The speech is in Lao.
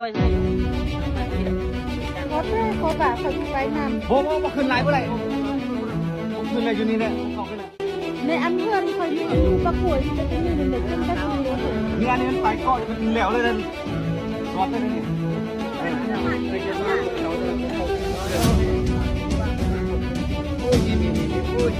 ຂໍແຕ່ ຂໍບາດຂ້ອຍຊິໄປນຳ. ບໍ່ ບໍ່ ບໍ່ຂຶ້ນຫຼາຍບໍ່ໄດ້ ບໍ່ຂຶ້ນແລ້ວ ຢູ່ນີ້ແຫຼະ ເຂົ້າໄປນະ. ໃນອັນເຮືອນຂ້ອຍມີບັກກວຍທີ່ຈະມີນີ້ແຫຼະ ຈົນກະຊິເລີຍ. ນີ້ອັນນີ້ມັນໄປເກາະ ມັນແຫຼວເລີຍນັ້ນ ສອດເລີຍນີ້. ໂອ້ຍ ນີ້ ນີ້ ນີ້ ນີ້ ໂອ້ຍ.